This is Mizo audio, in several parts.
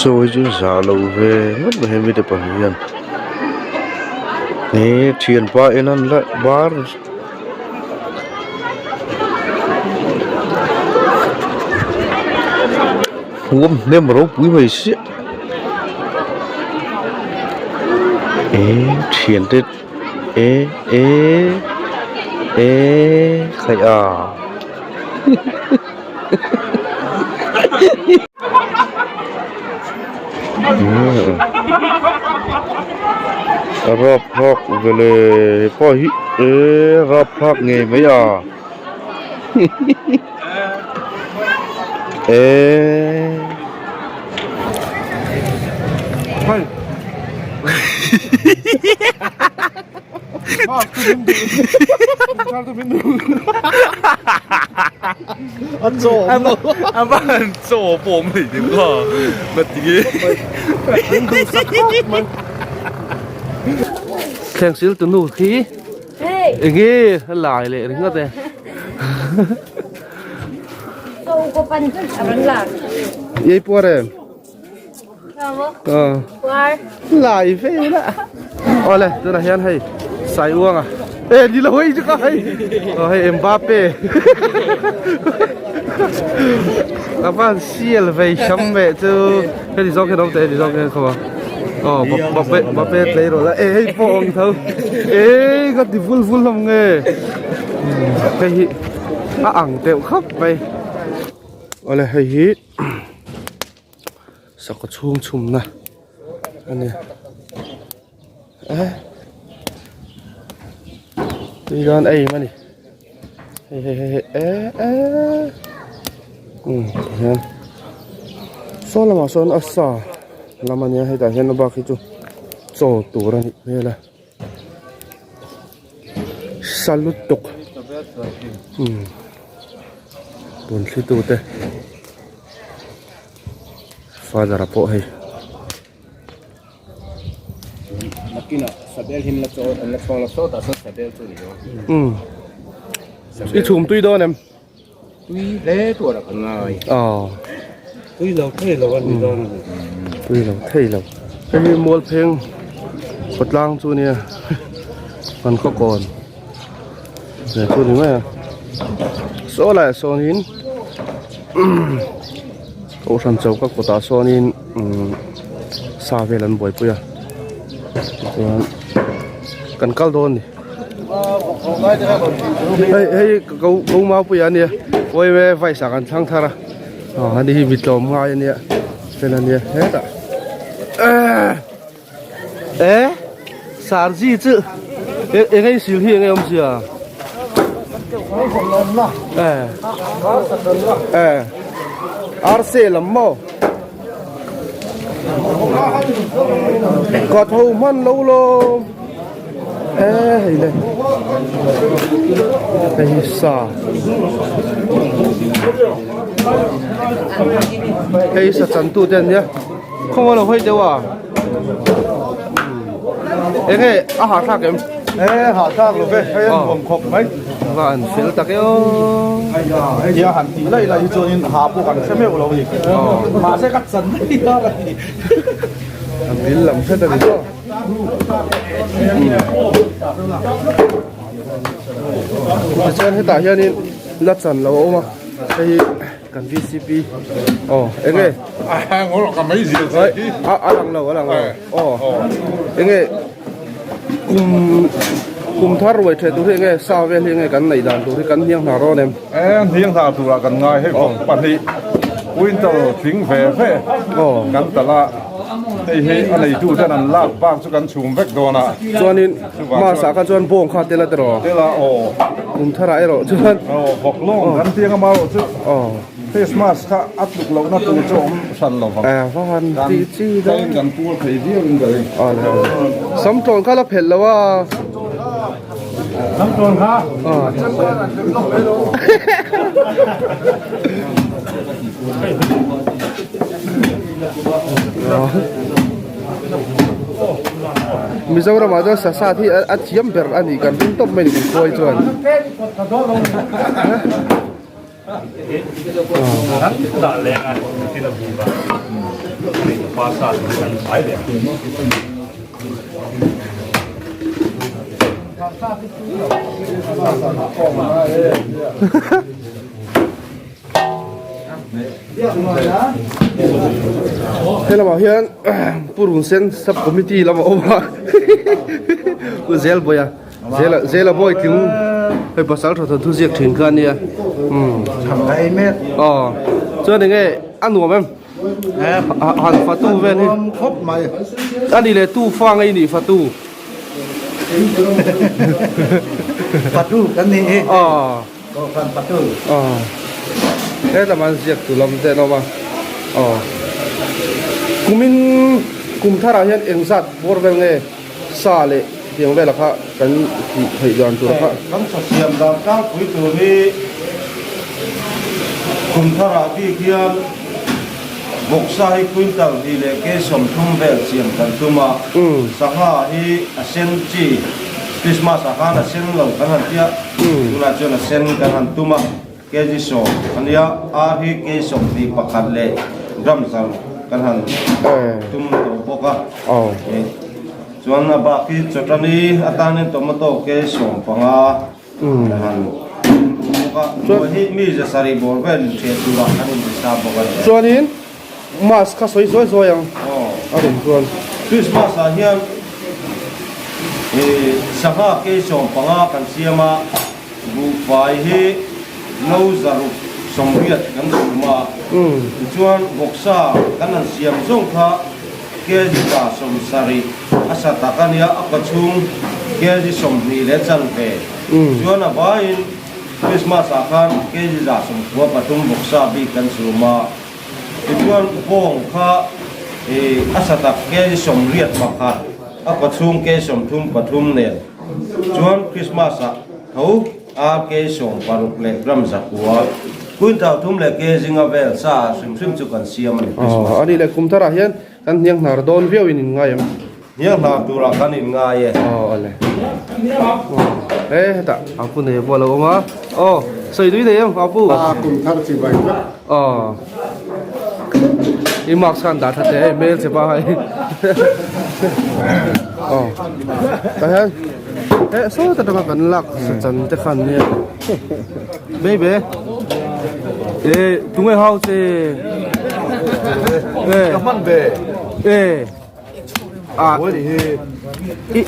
Chaw hi chu zah loh ve ngawt mai hemi te pahnih hian he thianpa en an la bar huam hnem ropui mai siah eh thiante eh eh eh khaih a. Rap phak vele hepa hi eee rap phak ngei mai a eee. A chaw pawh awm hlei deuh kha ngatinge Thleng sil tu nu khi enge a lai leh ringawt e. Ei puar em? Lai ve la awle tunah hian hei sai uang a e ni lo hei chu ka hei aw hei Mbappe ka van sial vei sam ve chu heti zawng hian awm teh heti zawng hian khawp a aw Mbappe Mbappe tleirawl a e hei pawh awm tho e ka ti vul vul hlawm nge hei hi a ang deuh khawp mai awle hei hi. Sakhaw chhung chhumna a ni eh tui dawn em a ni hei hei hei eh eh um tihian saw lamah sawn a sa lam a nia hetah hian a bak hi chu chaw tur a nih hmel a sa lutuk um tun thli tute. Father a pawh hei. Nakinah Sabel him la chaw an la chhawng la sawtah sawn Sabel chu ni dawn. Um. I chhum tui dawn em? Tui hle tur a kan ngai. Aw. Tui lo thei lo a ni dawn a ni. Tui lo thei lo. Hei hi Mualpheng khawtlang chu nia kan khaw kawn ve chu ni mai a. Saw laiah sawnin Kohhran choka kawtah sawnin sa vel an buaipui a tichuan kan kal dawn a ni hei hei ko ko maupui a nia uaime vice ah kan thlang thar a aw ani hi mi tlawm ngai a nia fel a nia hetah eh sarji chu eng eng sil hi eng eng awmzia eh eh arse lam maw ka tho hman lo lo eh hei le hei hi sa hei sa chan tu te an nia. Khaw lo hawi deuh a enge a hah thlak em e hah thlak lo ve hei an nuam khawp mai va an fel tak e aw hei hi a han tih laih laih hi chuanin hah pawh kan hre meuh lo a ni mahse ka chan mai a ka ti a bil lam hret a ni maw tichuan hetah hianin la chan lo a awm a hei hi. Kan VCP aw enge a a lang lo a lang lo aw enge kum kum thar ruai theh tur hi enge sa vel hi enge kan neih dan tur hi kan hniang hna rawn em e hniang hna turah kan ngai hei vawk pahnih quintal tling ve ve kan talh a hei hi a neitu ten an lak bak chu kan chhum vek dawn a chuanin mass ah kha chuan bawng kha tel a tiraw tel a aw kum tharah erawh chuan aw vawk lawng kan tiang a marawh chu. Aw. Christmas kha a tluk lohna tur chu awm hran lo vang. Eh va han ti chi da. Kan kan puar thei viau in ka ring. Aw le. Samtawn kha la phelh lo a. Samtawn kha. Aw. Mizoram ah chuan sasat hi a thiam ber a nih kan ring tawp mai ni kan khuai chuan. He lamah hian Purun Sen Sub Committee lam a awm a Pu Zelbawia Zela Zela bawi tling hei pasal tha thawnthu ziak thin kha a nia umm aw chuan enge a nuam em han fatu vel hi a ni leh tu fa ngei nih fatu Fatu kan ni hi aw Kohhran fatu aw helam an ziak tu lam te an awm a aw kumin kum tharah hian engzat bawr vel nge sa leh tiang vela kha kan tih theih dan tur kha. Kan tha siam dan tlangpui tur hi kum tharah bik hian vawksa hi quintal hnih leh ke 30 vel siam kan tum a, sangha hi a sen chi Christmas ah khan a sen lo kan han tia, tunah chuan a sen kan han tum a. Kg 10 a nia, ar hi kg 21 leh gram zar kan han tum tawh bawk a. Chuan a bak hi chawtani atanin tomato kg 15 kan han tum bawk a. Chuan hi mi 700 bawr vel inhriat turah kan inrisa bawk a ni. Chuanin mask kha sawi zuai zuai ang a rawn chuan. Christmas ah hian sangha kg 15 kan siam a. Buhfai hi no 680 kan chhum a, tichuan vawksa kan han siam zawng kha kg 70 a sa tak a nia, a kawchhung kg 20 leh chanve. Chuan a vaiin Christmas ah khan kg 193 vawksa bik kan chhum a, tichuan bawng kha a sa tak kg 81, a kawchhung kg 33 nen. Chuan Christmas ah tho RK 60 leh gram 9, quintal thum leh ke zinga vel sa hrim hrim chu kan siam a ni Christmas. Aw, ani leh kum tharah hian kan hniang hnar dawn viau in in ngai em? Hniang hnar turah kan in ngai e. Aw, ale. He hetah Apu nei pawh a lo awm a. Aw, sawi tui nei em Apu? A kum thar chi bai vek. Aw. I mask khan dah tha teh hei hmel che pa hai. Aw. Tah hian eh saw ta tanga kan lak sachan te khan nia. Baby. Eh tunge hau che. Eh. Ka hman ve. Eh. A. Ui hi. I.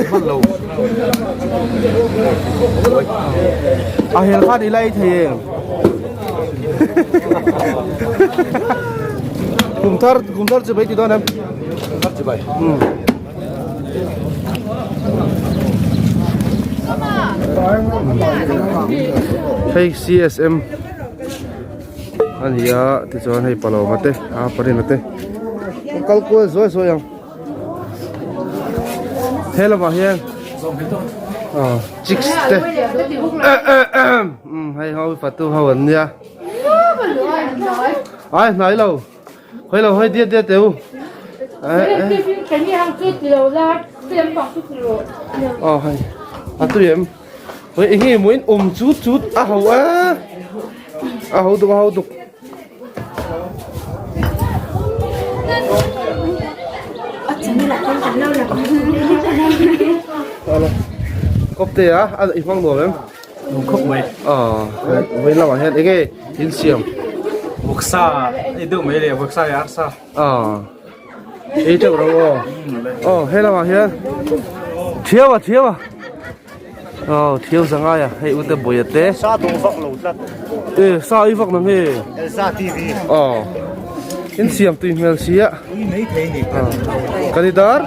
Hman lo. A hel khan i lai thei em. Kum thar kum thar chibai ti dawn em. Kum thar chibai. Hei CSM a ni a tichuan hei palawma te a parina te kal kual zuai zuai ang he lamah hian aw chicks te umm hei ho fatu ho an nia ai hnai lo hawi lo hawi diat diat teh u aw hei a tui em. Hei eng nge maw in awm chut chut a ho a a ho duk a ho duk kawp te a a i hmang nuam em khawp mai aw vawiin lamah hian eng nge in siam vawksa ei deuh mai le vawksa leh arsa aw ei teuh ro aw aw he lamah hian thiau a thiau a aw thiau zangai a hei ute bawia te sa duh vak lo tlat e sa i vak nang he Elsa TV aw in siam tui hmel si a ui mai thei ni kanidar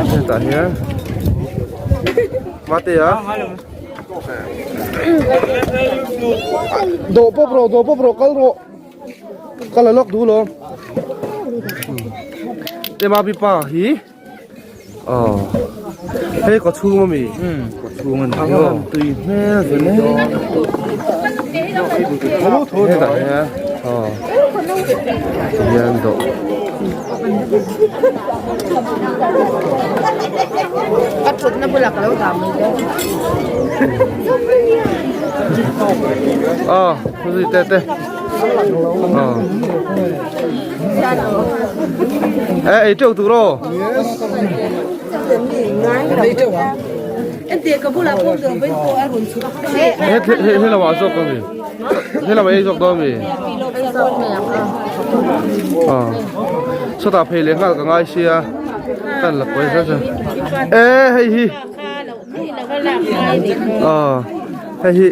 hetah hian mate a dawh pawp rawh dawh pawp rawh kal rawh Ka la lawk duh lo. Ema bipa hi aw hei kaw chhung ami kaw chhung ani ang tui hmel ve le hetah hian aw hian dawh. Thutna bulah ka lo dah mai dawn. Aw zui te te aw e ei teuh tur aw. He he lamah zawk ami he lamah ei zawk dawn ami aw sawtah phei leh nghal ka ngai sia kan la pawi zet a e hei hi aw hei hi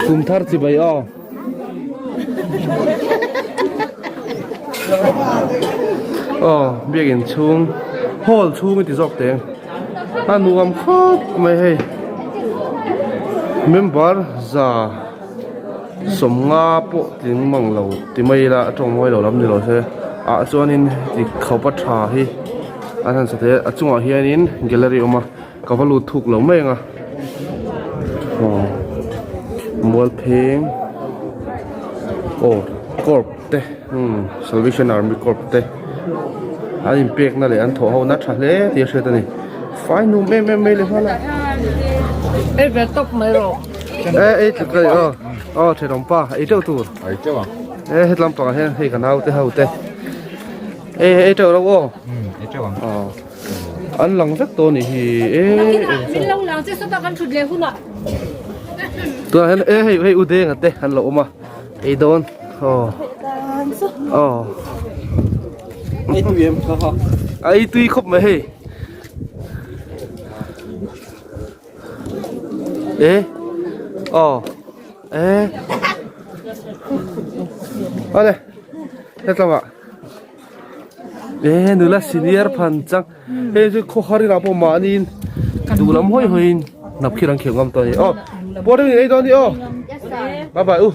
kum thar chibai aw. Aw biakin chhung hall chhung i ti zawk teng a nuam khawp mai hei member za sawmnga pawh tling mang lo ti mai ila a tawng mawi lo lam ni lo se ah chuanin ti khawpa tha hi an han sa thei a a chungah hianin gallery a awm a. Ka va lut thuk lo mai ang a aw Mualpheng aw corp te umm Salvation Army corp te an inpekna leh an thawh ho na tha hle tih a hriat a ni fai nuam em em mai leh nghal a Ei ve tawp mai rawh e ei tluk ka ni aw aw thenawm pa ei teuh tur ei teuh ang e hetlam pangah hian hei ka naute ho te ei ei teuh rawh aw umm ei teuh ang aw. An lang vek tawh anih hi e Min lo lang che sawtah kan thut leh hunah. Tunah hian e hei hei u denga te an lo awm a ei dawn aw aw Ei tui em kha kha. A ei tui khawp mai hei. E aw e Awle hetlangah. E nula senior phan chang hei chu khawhar inah pawh mahniin duh lam hawi hawiin hnap khi an kheuh ngam tawh a ni aw pawh deuhin ei dawn a ni aw bye bye u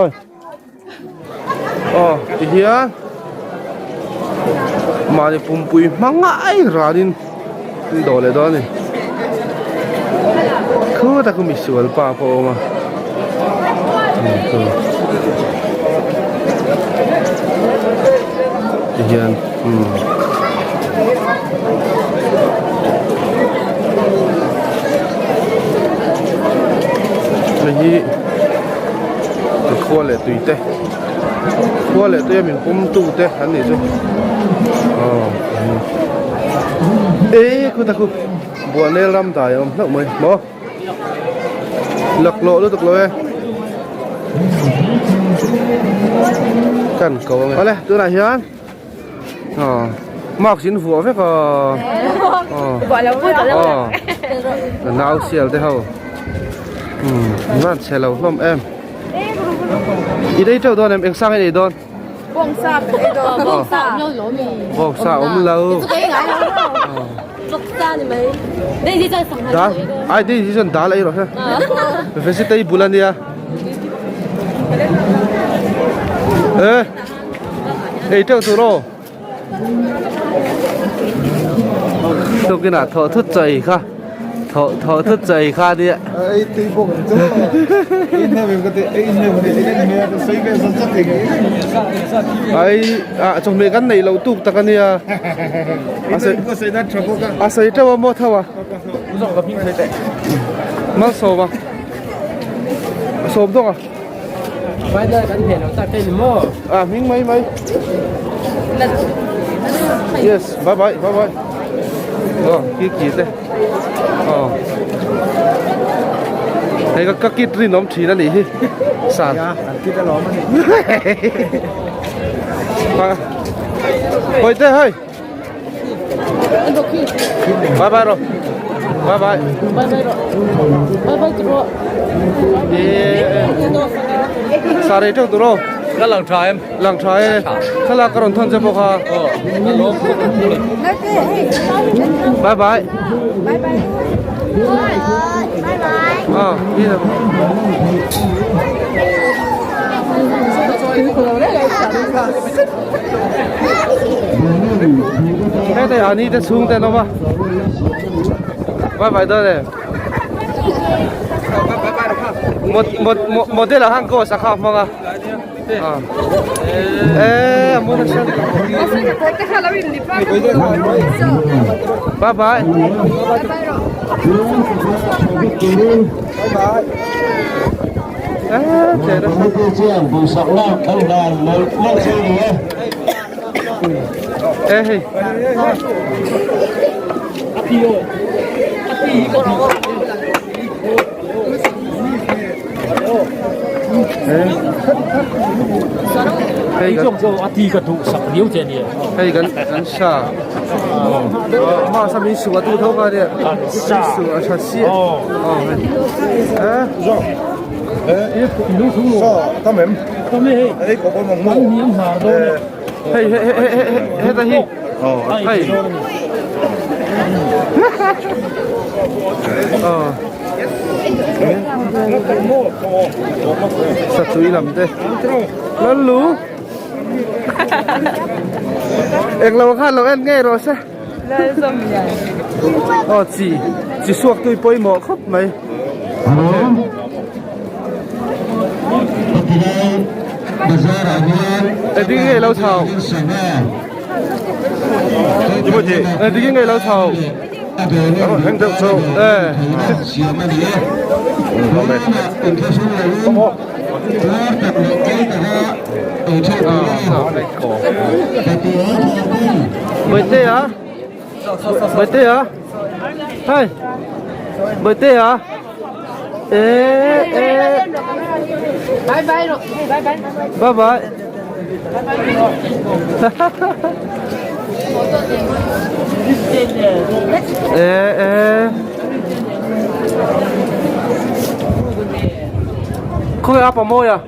oi aw tihian mahni pumpui hma ngai ranin an dawh leh dawn a ni khutah khu misual pa pawh a awm a tihian umm. Hei hi khua leh tui te khua leh tui a min pum tu te an nih chu aw e khuta khu buanel ram dai a awm hlauh mai maw laklawh lutuk lo e kan ko ang e awle tunah hian aw mask in vuah vek a aw aw nau sial te ho umm nan chhe lo hlawm em i ei teuh dawn em eng sang in ei dawn bawngsa kan ei dawn bawngsa awm lo lo mi bawngsa awm lo bawngsa ni mai daisy chuan sangha dal ai daisy chuan dal ei rawh se vegetable ania e ei teuh tur aw tukinah thawh thut chaw ei kha thawh thawh thut chaw ei kha ania ei tui bawk ang chu ei hnem em ka ti ei hnem ani ei hnem ka sawi ve zat zat eng ai ah chawhmeh kan neih loh tuk tak ania a sawi ka sawi na tha bawk a a sawi teuh a maw tho a malsawma sawm dawk a À, miếng mấy mấy. Yes, bye bye, bye bye. Ờ, kia kia thế. Ờ. Hei ka kit rin awm thin a nih hi. San. Ya, an kit alawm a ni. Hoi te hei. Bye bye rồi. Bye bye. Bye bye rồi. Bye bye rồi. Sare teuh tur aw. Ka lang tha em. Lang tha e. Thlalak ka rawn thawn che bawk a. Bye bye. Bye bye. Bye bye. Ờ, đi rồi. Heta ah ni te chhung te an awm a vai vai dawn e model ah khan ghost a kha hmang a. Eh, a mawn a hran. Bye bye. Eh, che na Eh hei. Hei kan hei kan kan sa ma sa min su a tu tho ka nia su a tha si oh hei hei hei hei hei heta hi hei satui lam te Lallu englo khan lo en ngei rawh se aw chi chi suak tui pawimawh khawp mai. Engtin nge lo chho? Engtin nge lo chho? Eh. Bawihtea Bawihtea Hei Bawihtea Eh eh Bye bye rồi. Bye bye. Bye bye. Eh eh. Khawi a pa mawi a?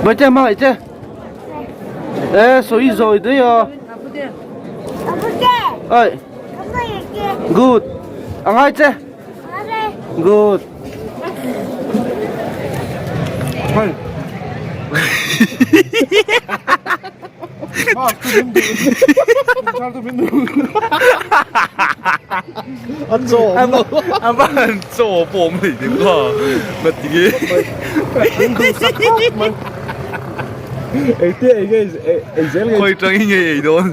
Bawihte hmangaih che. Eh sawi zawi daih a. Ai. Good. A ngai che. Good. Hei. A van chaw pawh awm hlei deuh kha na ti nge. Khawi tangin nge ei dawn.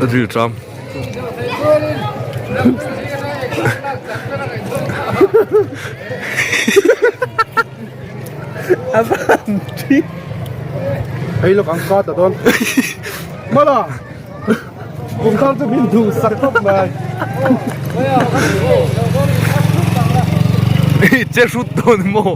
A ril tram. Hei lawk ang ka ta dawn. Mala. Kum thar chu min duh sak khawp mai. Che hrut dawn maw?